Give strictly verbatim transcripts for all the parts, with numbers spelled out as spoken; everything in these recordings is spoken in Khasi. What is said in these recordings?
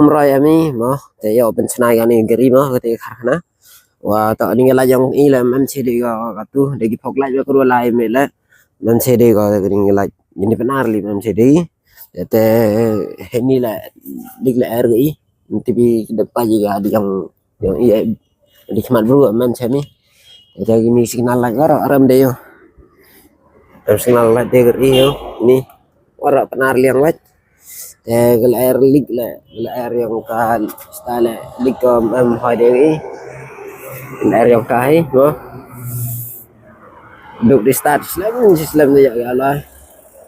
Mroi ami mo, te ïoh pynshna ïa kane ka ri mo, kata ka karkhana. Wa to ni ka light jong i la mem che de ko katu, de ki fog light ba kru lai me la. Mem che de ko de ni ka light. Ni Pnar li mem che de. Te heni la dik la er i. Nti bi de pa ji ga di jong jong i, eh, di khmat bru mem che mi. Te ki ni signal light ora ram de yo. Em signal light de ri yo. Ni ora Pnar liang light. Te ka lyer lik le, ka lyer jong ka sta le lik ko em hoi de i. Ka lyer jong ka hi mo. Duk di start slem, slem de ya la.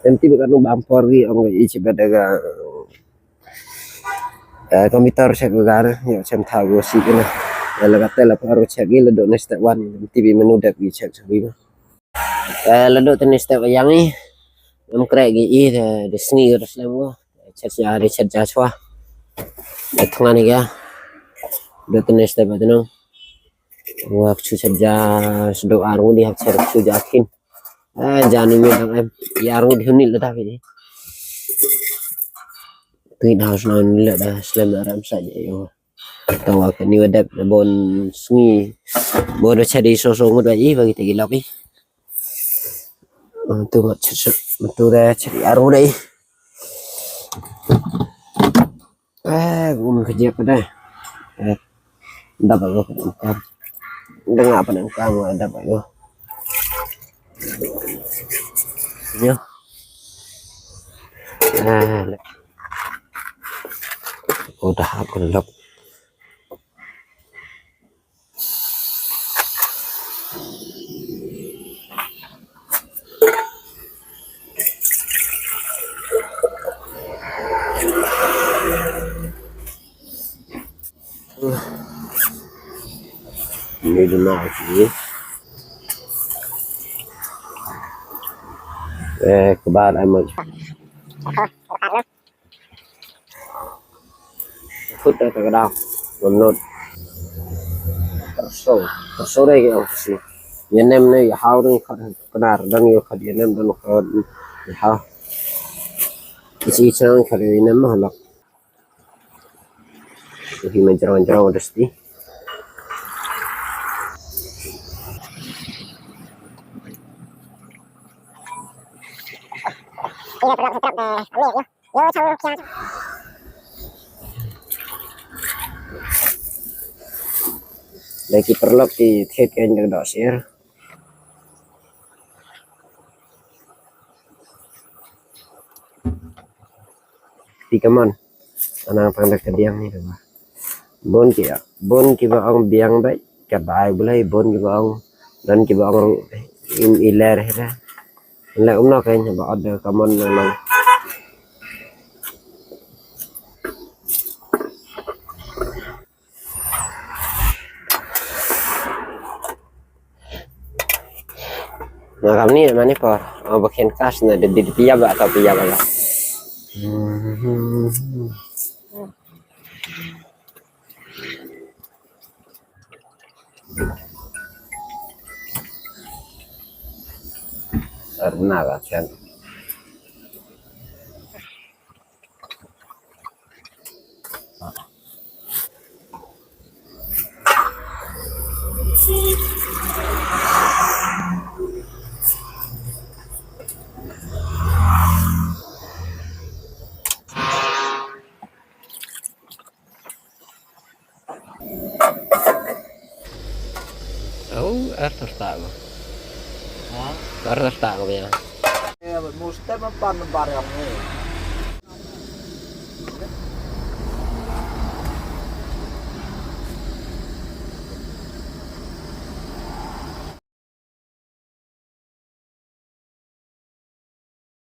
Em ti ba ka nu bam por gi ong i chi ba de ga. Eh, computer check ga gar, ya chem tha go si kena. Ya la ka te la por check gi la duk ne step one, em ti bi menu dep gi check check gi. Eh, la duk te ne step yang i. Em krek gi i de, de sngi ga de slem go. Chet ja, de chet ja chwa. De thngan ga. Duk te ne step ba de no. Wa chu chet ja sdo ar ngu di hap chet chu ja kin. Eh, ja ni mi dang em. Ya ar ngu di huni la da bi. Tui da sna ni la da slem da ram sa je yo. Tawa ka ni wa dep da bon sngi. Bon da chet i so so ngut wa i bagi te gi lok i. Tu ma chet chet. Tu da chet i ar ngu da i. Eh, gum ka jep da. Eh, dap aku ka kam. Dengar apa nak kam dap aku. Ya. Eh, udah aku lok. Ni di ma ki. Eh, kbar ai ma. Phut da ka daw. Nonot. Perso. Perso dei ki ong si. Ïa nem ne ïa haw dei khot Pnar, don ïa khot ïa nem, don khot ïa haw. Isi chang khot ïa nem ma lok. Hi ma jrong jrong da sti. Ïa, perlok, perlok, eh, ambil, ïa. Yo, chang, chang. Dei ki paralok ki thied kein da ka dohsyiar. Phi kamon. Ana tang da ka diang ni da ba. Bun ki, bun kiba ong biang beit, ka bai Blei, bun kiba ong, don kiba ong ruh, im i ler hi da. Leh kumno kein ba ot da ka mon na long. Na kam ni mane por, oh, ba khein kas na de, de, de pia ba, atau pia ba la. Arna ka chen. Oh, arthur tak. Ha? Arthur tak ya. Ya, mesti mempan mempan yang ni.